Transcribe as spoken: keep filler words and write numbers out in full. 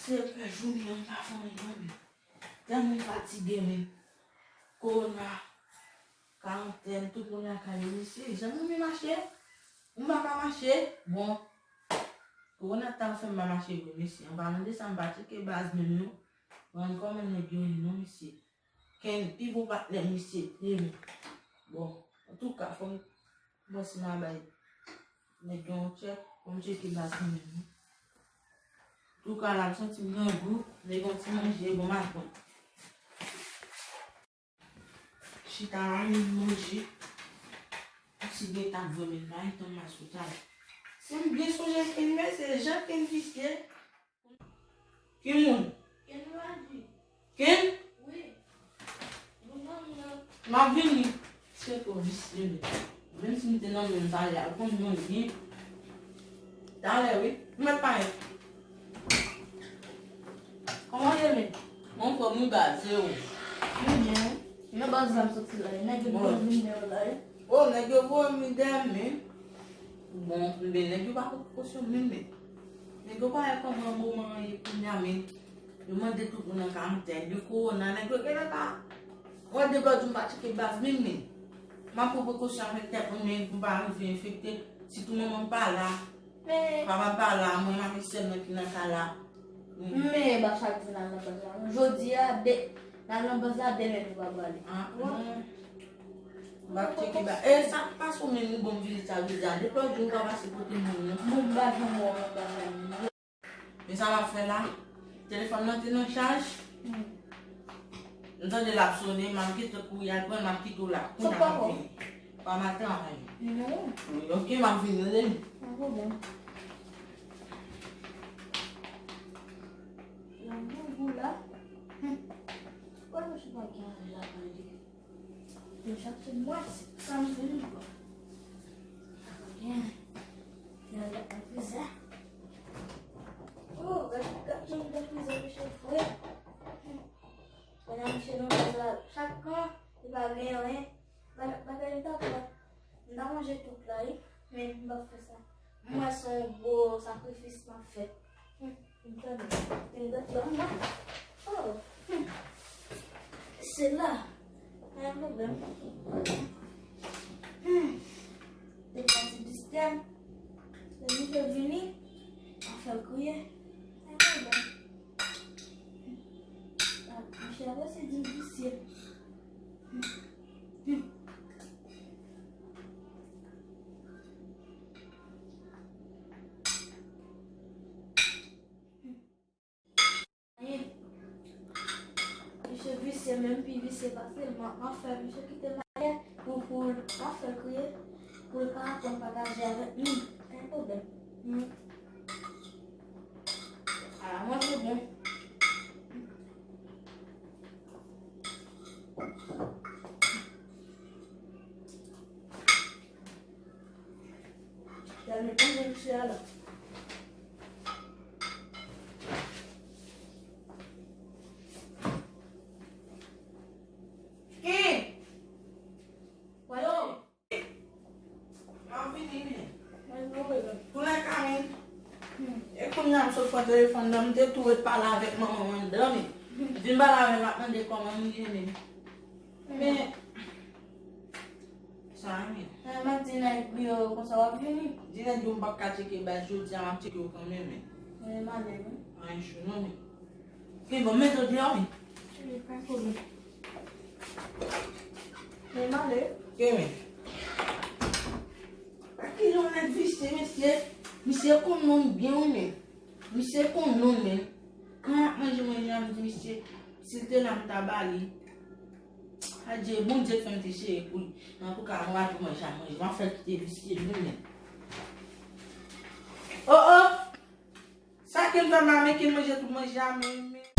Se fè jounen an pa fè anyen non, men. Tèlman m fatige, men. Kowona, karantèn, tout moun lakay yo, mesye. Jan m renmen mache. M pa ka mache. Bon. Kowona ta fè m pa mache vre, mesye. An palan de sa, m pa tcheke baz menm non. Rann kòman nèg yo ye non, mesye. Ken, pi bon patnè misye te ye. Bon, antouka, fò m, mwen si m a bay nèg yo yon tchèk, fò m tcheke baz mwen menm. Antouka, la, m santi m grangou, nèg yon ti manje, bon maten. Chita la, m manje. Ti gen tan vre, men pa gen tan m al sou travay. Si m byen sonje Ken, men se jan Ken visye. Ki moun? Ken Raji. Ken? Wi. Bon, non, non. M ap vini. Se pou visye, men. Menm si m te nan menm talè a, ou konn mwen byen. Talè, wi. M mèt parèt. Kòman w ye, men? Mwen, frè m, wi, baz, e ou? Mwen byen. Nan baz la m soti la, nèg yo vin dèyè w la, wi. O, nèg yo voye m vin dèyè m, men. Bon, men nèg yo pa pran prekosyon menm, men. Nèg yo pa wè kòman moman an ye kounye a, men. Yo mande tout moun nan karantèn, de kowona, nèg yo genlè pa. Mwen, de bò di m pa tcheke baz menm, men. M ap pran prekosyon avèk tèt mwen, men pou m pa rive enfekte. Sitou manman m pa la. Men papa m pa la, mwen avèk sè m nan ki nan kay la. Men pa chak jou n al nan baz la. Jodi a, de, n al nan baz la, demen nou pa prale. Ah, non. M ap tcheke ba. E sa k pase w menm, ou ban m vini sa vle di a. Depi lòt jou ou pa pase kote moun non. Moun pa janm wè w nan baz la menm. Men sa m ap fè la, telefòn nan te nan chaj. M tande l ap sone, m ap gentan kouri al pran l, m ap kite w la. Kounye a m ap vini. Pa mal travay. Nimewo? Wi, ok, m ap vini, tande. Pa pwoblèm. Nan boubou la. Hum. Wè, mwen se pa gen anvi lakay li. Deja se mwen, se sa m vin bò. Gen. Gen lòt nan frizè. Oh, gad, gad jan m gen frizè, mesye fre. Kounye a misye nan baz la, chak kan, li pa gen anyen. Bagay, bagay m t ap fè. M ta manje tout la, wi, men m p ap fè sa. M wè se yon gwo sakrifis m ap fè. Hmm, m tande. M gade ban mwen. Oh, hmm. Se la. Pa gen pwoblèm. Hmm. Depi ti distè. Lè misye vini, m ap fè l kriye. Pa gen pwoblèm. Misye ap resi di visye. Misye visye, menm pi visye pase l. M ap, m ap fè misye kite m alè pou, pou l, m ap fè l kriye, pou l pa aprann pataje avèk moun. Pa gen pwoblèm. Hmm. A, manje bon. Gade manje misye a la. Ki? Yo! M ap vini, men. Tounen ka, men. E kounye a m sot pran telefòn nan, m te tou ret pale avèk manman m anndan, men. Vin pale avè m, ap mande kòman m ye, men. Men, sa, men. Men, m ap di nèg yo konsa w ap vini. Di nèg yo m p ap ka tcheke baz jodi a, m ap tcheke yo kanmenm, men. Men, m ale, men. Anyen chou, non, men. Ki bon, mete w deyò, wi. Wi, pa pwoblèm. Men m ale. Ke men. Pa ki jan nèg visye, mesye. Misye konn non byen, wi, men. Misye konn non, men. Kan m ap manje manje a, m di misye, si l te la, m ta ba li. Adje, Bondye fè m te sere pou li. Antouka, mwen al pou manje a manje. M ap fè l kite visye, wi, men. Oh, oh! Sa ke m fè m ame ke manje tout manje a, men, men.